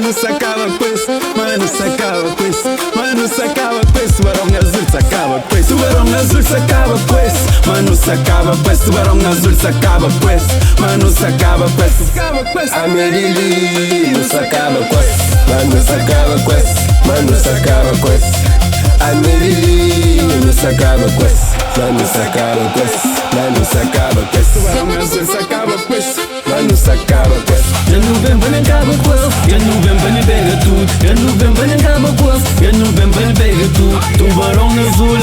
Mano, se acaba com esse, mano, se acaba com esse, mano, se acaba com esse, tubarão azul se acaba com esse, tubarão azul se acaba com esse, mano, se acaba com esse, tubarão azul se acaba com esse, mano, se acaba com esse, acaba com esse. Amerili, não se acaba com esse, mano, se acaba com esse, mano, se acaba com esse. Amerili, não se acaba com esse, mano, se acaba com esse, mano, se acaba com esse, Tubarão azul se acaba com esse. Mano, se acaba com esse. Já não vem pra nem acaba com esse. Já não vem pra nem pega tudo. Já não vem pra nem acaba com esse. Já não vem pra nem pega tudo. Tubarão azul,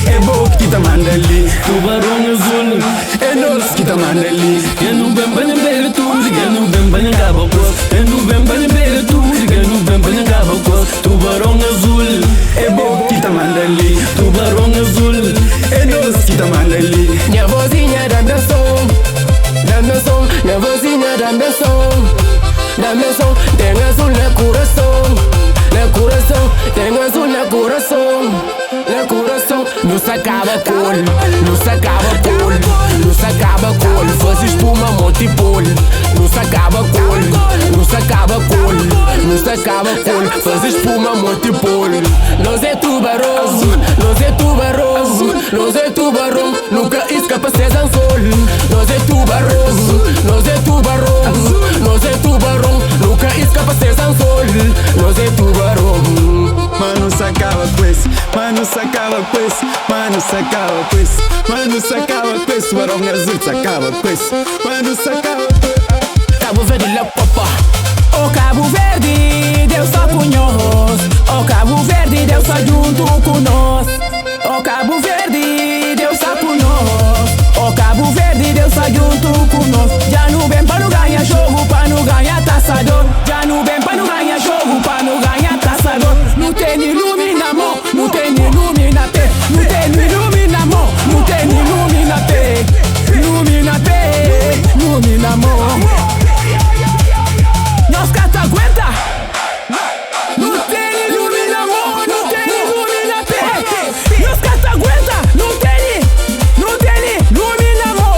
É bom que tá manda ali, tubarão azul. É nós que tá manda ali. Já não vem pra nem pega tudo. Já não vem pra nem acaba com esse. Já não vem pra nem pega tudo. Já não vem pra nem acaba com esse. Tubarão azul, É bom que tá manda ali, tubarão azul. É nós que tá manda ali. Minha vozinha dá meu som, dá meu som, minha vozinha dá meu som, dá meu som. Tem azul na coração, na coração, tem azul na coração, na coração. Não se acaba com, não se acaba com, não se acaba com. Faz espuma, monte pol. Não se acaba com, não se acaba com, não se acaba com. Faz espuma, monte pol. Nós é tubarão, nós é tubarão, nós é tubarão. Nunca escapa sem anzol. Nós é tubarão, nós é tubarão, nós é tubarão. Nunca escapa sem anzol. Nós é tubarão. Mano, se acaba com esse, mano, se acaba com esse, mano, se acaba com esse, mano, se acaba com esse, tubarão azul se acaba com esse, mano, se acaba com esse. Cabo Verde la popa. Oh Cabo Verde, Deus tá com nós. Oh Cabo Verde, Deus tá junto com nós. Oh Cabo Verde, Deus tá com nós. Oh Cabo Verde, Deus tá junto com nós. Já não vem pra não ganhar jogo, pra não ganhar taça d'ouro. Já não vem pra não ganhar jogo, pra não ganhar taça d'ouro. Não tem ni lume na mão, não tem ni lume na pé. Não tem ni lume na mão, não tem ni lume na pé. Lume na pé, lume na mão. Nós cata aguenta. Não tem lume na mão, não tem lume na pé. Nós cata aguenta. Não tem lume na mão,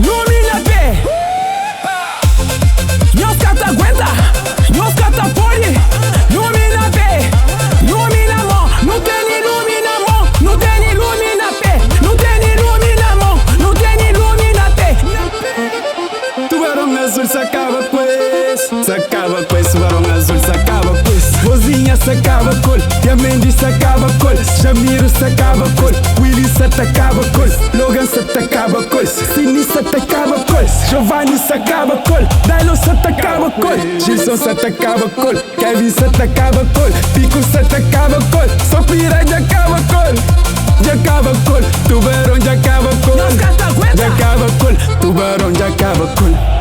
lume na pé. Nós cata aguenta, nós cata pode. Lume na pé, lume na mão. Não tem lume na mão, não tem lume na pé. Não tem lume na mão, não tem lume na pé. Tubarão azul se acaba com esse, se acaba com esse, tubarão azul se acaba com esse. Vozinha se acaba com, Diamendi se acaba com, Jamiro se acaba com, Willy se acaba com, Logan se acaba com, Sini se acaba com, Giovanni se acaba com, Dalo se acaba com, Gilson se acaba com, Kevin se acaba com, Pico se acaba com, Só piranha acaba com, já acaba com, tubarão já acaba com, Nós cata aguenta. Já acaba com, tubarão já acaba com.